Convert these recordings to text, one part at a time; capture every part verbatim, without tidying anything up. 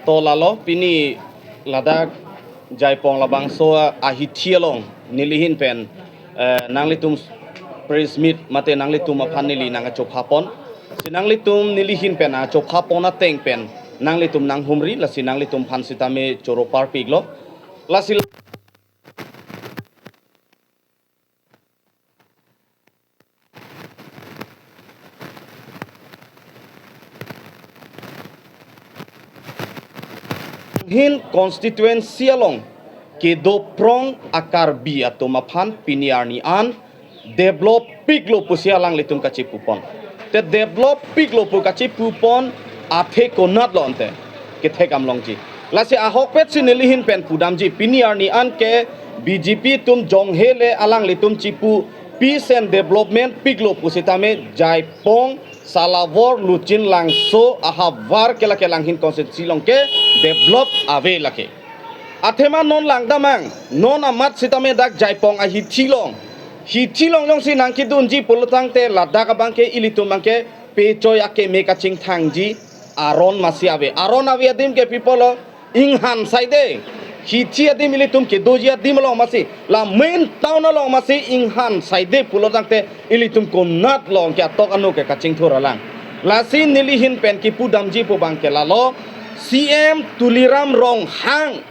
To lalo pini ladak Jaipong labangso ahithi along nelihin pen, eh, nanglitum press meet mate nanglitum aphan neli nangkachopha pon. Si nanglitum nelihin pen achopha pon ateng pen nanglitum nanghumri, lasi nanglitum aphan sitame choro parpiklo. Lasi Langhin constituency along kedo prong a-Karbi atum aphan pini arni an develop piklo pusi alanglitum kachipu pon. Te develop piklo pu kachipu pon athe konatlo ante kethek am longji. Lasi ahokpet si nelihin pen pudamji, pini arni an ke B J P atum jonghe le alanglitum chipu peace and development piklo pusitame Jaipong, Salawor, Luchin, Langso ahavar ke lake Langhin constituency along ke develop ave lake. Athema non langdamang, non amat sitame dak Jaipong ahithi along, hithi along jongsi nangkedunji pulotangte ladak abang ke ilitum abang ke pechoi akeme kachingthangji aron masi ave. Aron ave adim ke pi apotlo, inghan saide. Hithi adim ilitum kedoji adim along masi, la main town along masi inghan saide pulotangte ilitum konat along ke atok anu ke kachingthur alang. Lasi nelihin pen kipudamji pu abang ke lalo, C M Tuliram Ronghang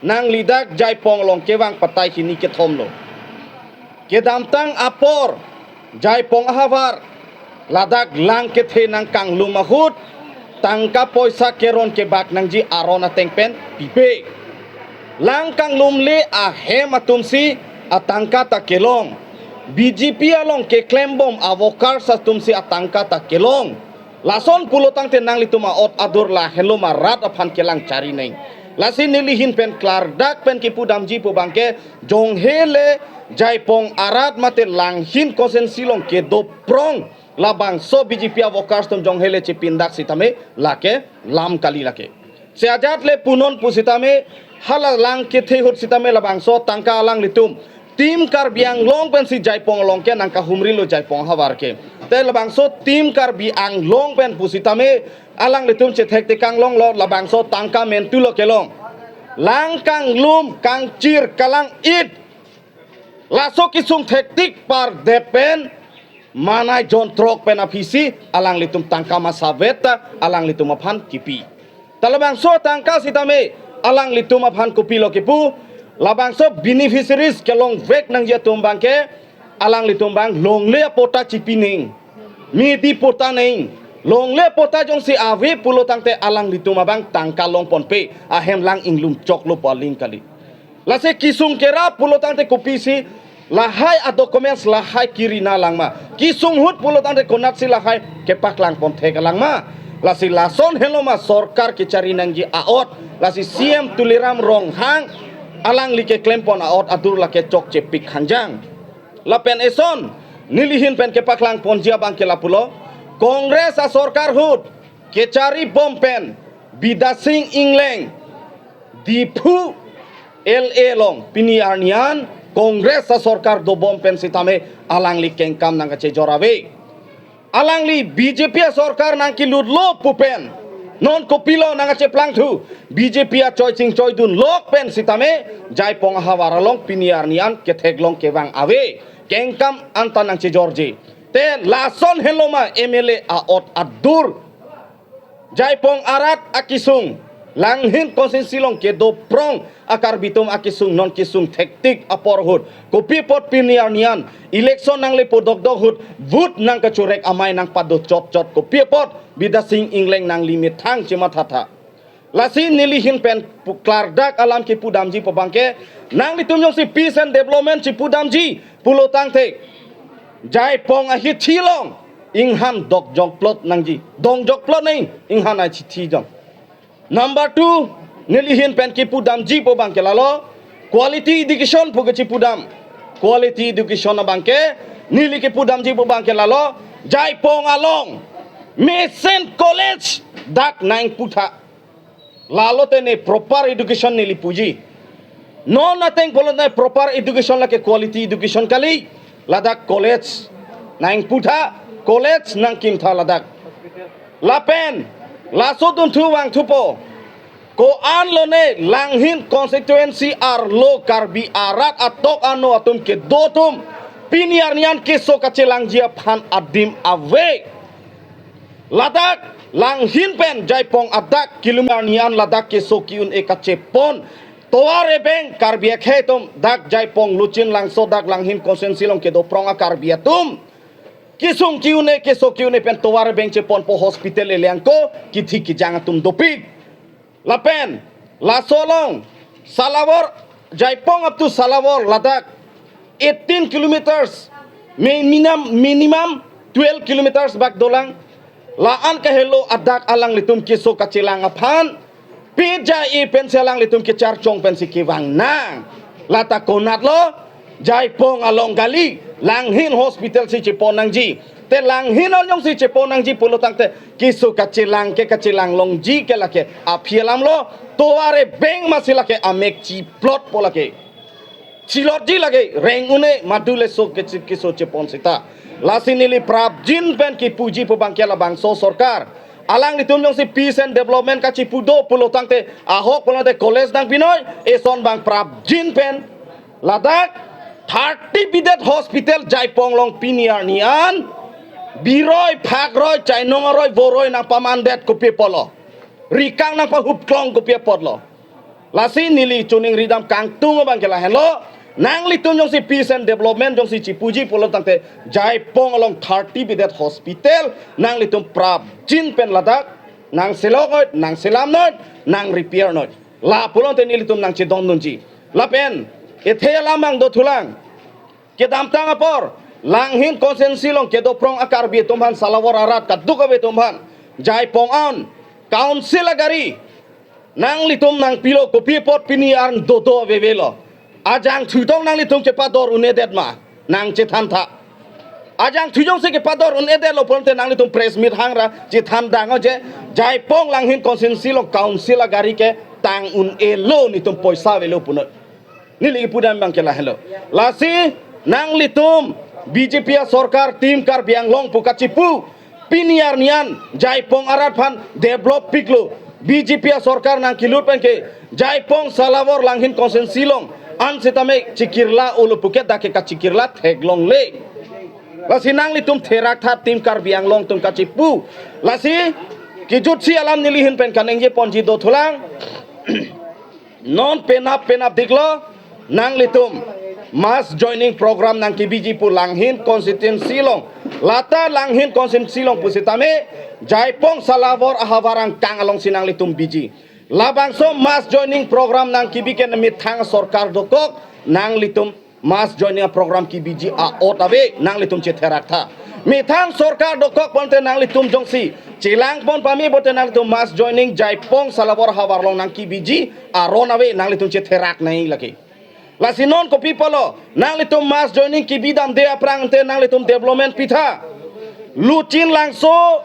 nangli dak Jaipong along kevang patai hini kethom lo. Kedamtang apor Jaipong ahavar ladak lang kethe nangkanglum ahut tangka poisa keron kebak nangji aron ateng pen pipe. Lang kanglumle ahem atumsi atangka ta kelong. B J P along keklembom a-workers atumsi atangka ta kelong. Lason pulotangte nanglitum a'ot adur lahenlo ma rat aphan kelang chari neng. Lasi nelihin pen klardak pen kipudamji pu abang ke jonghe le Jaipong arat mate Langhin constituency along kedo prong labangso B J P a-workers atum jonghe le chipindak sitame lake lam kali lake. Si ajat le punon pusitame hala lang kethe ahut sitame labangso tangka alanglitum Team Karbi Anglong pensi Jaipong along ke nangkahumrilo Jaipong ahavar ke. Te labangso Team Karbi Anglong pen pusitame alanglitum chethek tekang longlo, labangso tangka mentulo kelong. Lang kanglum kangchir kalang-it, laso kesung thektik pardet pen manai jontrok pen aphisi alanglitum tangka masavet ta alanglitum aphan kipi. Ta labangso tangka sitame alanglitum aphan kopilo kipu, labangso beneficiaries kelongvek nangji atum abang ke alanglitum abang longle apatta chipi neng, midi patta neng. Longle apatta jongsi ave pulotangte alanglitum abang tangka longponpe, ahem lang inglum choklo pu aling kali. Lasi kesung kerap pulotangte kopisi lahai a-documents lahai kiri nanglang ma? Kesung ahut pulotangte konatsi lahai kepaklang ponthek alang ma? Lasi lason henlo ma sorkar kechari nangji a'ot. Lasi C M Tuliram Ronghang alangli keklem pon a'ot adur lake chokchepik hanjang. Lapen eson nelihin pen kepaklang ponji abang ke lapulo, Congress asorkar ahut kechari bom pen Bidya Sing Engleng Diphu L A along pini arni an Congress asorkar dobom pen sitame alangli kengkam nangkachejor ave. Alangli B J P asorkar nangkelutlo pu pen non kopilo nangkacheplangthu? B J P achoi chingchoi dunlok pen sitame Jaipong ahavar along pini arni an ketheklong kevang ave, kengkam anta nangchejorji. Te lason henlo ma M L A a'ot adur? Jaipong arat akesung, Langhin constituency along kedo prong a-Karbi atum akesung non kesung thektik apor ahut, kopi apot pini arni an election nangle podokdok ahut vote nangkachorek amei nangpado chotchot, kopi apot Bidya Sing Engleng nangli methang chemathatha? Lasi nelihin pen pu-, klardak alam kipudamji pu abang ke, nanglitum jongsi peace and development chipudamji pulotangte Jaipong ahithi along inghan dok jokplot nangji, dong jokplot nang inghan ahithi jong. Number two, nelihin pen kipudamji pu abang ke lalo, quality education pu kechipudam. Quality education abang ke neli kipudamji pu abang ke lalo, Jaipong along mesen college dak nangputha. Lalo te ne proper education neli puji. Non ateng pulo ne proper education lake quality education kali. Ladak college nangputha, college nangkimtha ladak. Lapen laso dunthu vangthupo. Ko-an lone Langhin constituency arlo Karbi arat atok ano atum kedo atum pini arni an keso kachelangji aphan adim ave. Ladak Langhin pen Jaipong adak kilometer arni an ladak keso ki-un-e kachepon. Tovar ebeng Karbi akhei atum dak Jaipong Luchin Langso dak Langhin constituency along kedo prong a Karbi atum kesung ki-un-e keso ki-un-e pen tovar ebeng cheponpo, hospital eleng ko kithi kijang atum dopik. Lapen laso along Salawar, Jaipong up to Salawar ladak eighteen kilometers, minimum, minimum twelve kilometers bak dolang. La-an kahelo adak alanglitum keso kachelang aphan pija-i pensi alanglitum kecharchong pensi kevang nang. Lata konat lo, Jaipong along kali, Langhin hospital si chepon nangji. Te Langhin along si chepon nangji pulo tangte keso kachelang ke kachelang longji ke lake aphi alam lo. Tovar ebeng masi lake amek chiplotpo lake. Chilotji lake, reng un-e madu le so ke chi-, keso chepon sita. Lasi neli prapjin pen kipuji pu abangke labangso sorkar. Alanglitum jongsi peace and development kachipu do pulo tangte, ahok pulo tangte college nangpinoi, eson abang prapjin pen. Ladak thirty bedded hospital Jaipong along pini arni an biroi, phakroi, chainong aroi, voroi nangpamandet kopi apotlo. Rikang nangpahupklong kopi apotlo. Lasi neli choningri dam kangtung abangke lahenlo. Nanglitum jongsi peace and development jongsi chipuji pulo tangte Jaipong along thirty bedded hospital nanglitum prapjin pen ladak nangselok noi, nangselam noi, nang repair noi. La pulo tangte nelitum nangchedondunji. Lapen ethe alam abang dothulang. Kedamtang apor Langhin constituency along kedo prong a Karbi atum aphan, Salawar arat kaduk ave atum aphan, Jaipong an council agari nanglitum nangpilo, kopi apot pini arni dodo avevelo. Ajangthu tong nanglitum kepador un-edet ma, nangchethantha. Ajangthu jongsi kepador un-edetlo pulote nanglitum press meet hangra chethan dang o je, Jaipong Langhin constituency along council agari ke tang un-elo, netum poisa avelo punoi. Neli kipu dam abangke lahenlo. Lasi nanglitum B J P asorkar, Team Karbi Anglong pu kachipu, pini arni an Jaipong arat aphan develop piklo. B J P asorkar nangkelut penke Jaipong, Salawar, Langhin constituency along an sitame chikirla olo puke dak ke kachikirla theklongle. Lasi nanglitum theraktha, Team Karbi Anglong atum kachipu. Lasi kejutsi alam neli ahin pen kaningje ponji dothulang. Non penap penapdiklo, nanglitum mass joining program nangkebiji pu Langhin constituency along. Lata Langhin constituency along pusitame Jaipong, Salawar ahavar angkang alongsi nanglitum biji. Labangso mass joining program nangkebi ke methang sorkar dokok, nanglitum mass joining program kebiji a'ot ave, nanglitum chetheraktha. Methang sorkar dokok pulote nanglitum jongsi chelangpon pame pulote nanglitum mass joining Jaipong, Salawar ahavar along nangkebiji aron ave, nanglitum chetherak nangji lake. Lasi non kopi apotlo, nanglitum mass joining kebi damde aphrang te nanglitum development pitha. Luchin Langso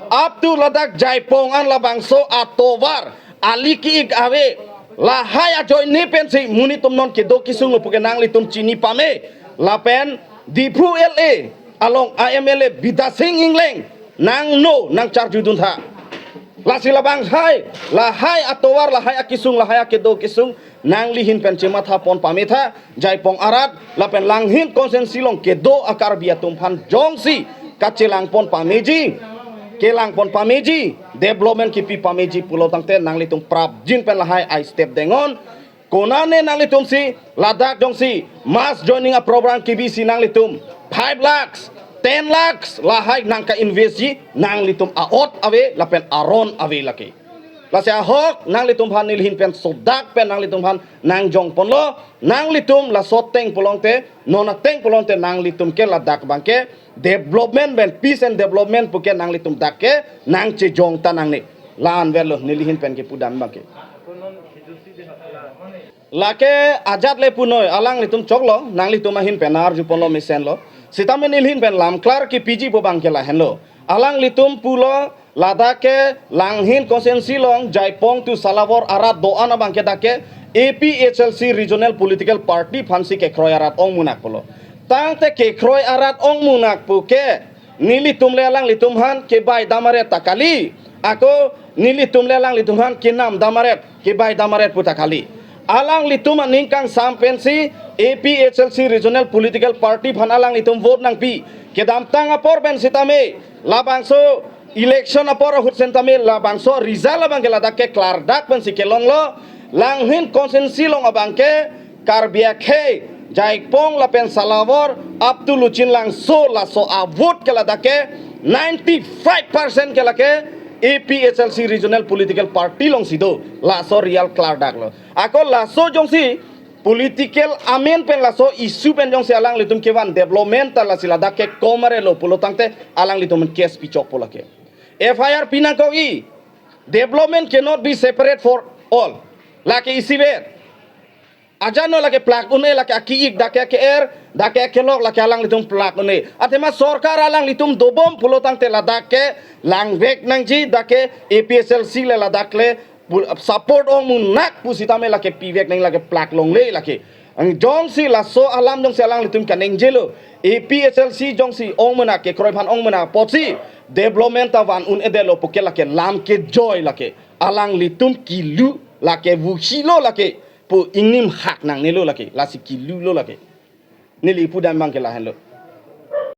up to ladak Jaipong an labangso atovar ali ki-ik ave. Lahai ajoine pensi monit atum non kedo kesunglo puke nanglitum chini pame. Lapen Diphu L A along a M L A Bidya Sing Engleng nangno nangcharjuduntha. Lasi labanghai, lahai atovar, lahai akesung, lahai akedo kesung nangli ahin pen chemathapon pametha, Jaipong arat lapen Langhin constituency along kedo a Karbi atum aphan jongsi kachelangpon pameji, kelangpon pameji, development kepi pameji pulo tangte nanglitum prapjin pen lahai ai step dengon. Konane nanglitumsi ladak jongsi mass joining a program kebisi nanglitum five lakhs, ten lakhs lahai nangka-invest ji, nanglitum a'ot ave lapen aron ave lake. Lasi ahok nanglitum aphan neli ahin pen sodak pen nanglitum aphan nangjongponlo, nanglitum laso ateng pulote, non ateng pulote nanglitum ke ladak abangke development pen, peace and development puke nanglitum dak ke nangchejongta nangne. La-an verlo neli ahin pen kipu dam abangke. Lake ajat le punoi, alanglitum choklo, nanglitum ahin pen arjuponlo mesenlo. Sitame neli ahin pen lamklar kepiji pu abangke lahenlo. Alanglitum pulo ladak ke Langhin constituency along Jaipong to Salawar arat do-an abangke dak ke A P H L C Regional Political Party aphansi kekroi arat ongmunak pulo. Tangte kekroi arat ongmunak puke nelitum le alanglitum aphan kebai dam are ta kali. Ako nelitum le alanglitum aphan kenam dam aret, kebai dam aret puta kali. Alanglitum aning kangsam pensi A P H L C Regional Political Party aphan alanglitum vote nangpi. Kedamtang apor pen sitame, labangso election apor ahut sitame, labangso result abang ke ladak ke klardak pensi kelonglo. Langhin constituency along abang ke Karbi akhei, Jaipong lapen Salawar, up to Luchinlangso, laso a-vote ke ladak ke ninety-five percent ke lake A P H L C Regional Political Party alongsi do. Laso real klardak lo. Ako laso jongsi political amen pen laso issue pen jongsi alanglitum kevan development ta lasi ladak ke komare lo pulo tangte alanglitum case pichokpo lake. F I R pinangkok-i, development cannot be separate for all. Lake isiver. Ajano lake plak un-e, lake aki-ik, dak ke ke-er, dak ke kelok, lake alanglitum plak un-e. Athema sorkar alanglitum dobom pulo tangte ladak ke langvek nangji, dak ke A P H L C le ladak le pu-, support ong munak pusitame lake pivek nang, lake plak longle lake. Ang jongsi laso alam jongsi alanglitum kanengjelo, A P H L C jongsi ong munak, kekroi aphan ong munak apotsi development ta van un-edetlo puke lake lam kejoi lake. Alanglitum kilu lake, vuhilo lake pu ingnim hak nangnelo lake, lasi kilulo lake. Neli pudam abang ke lahenlo.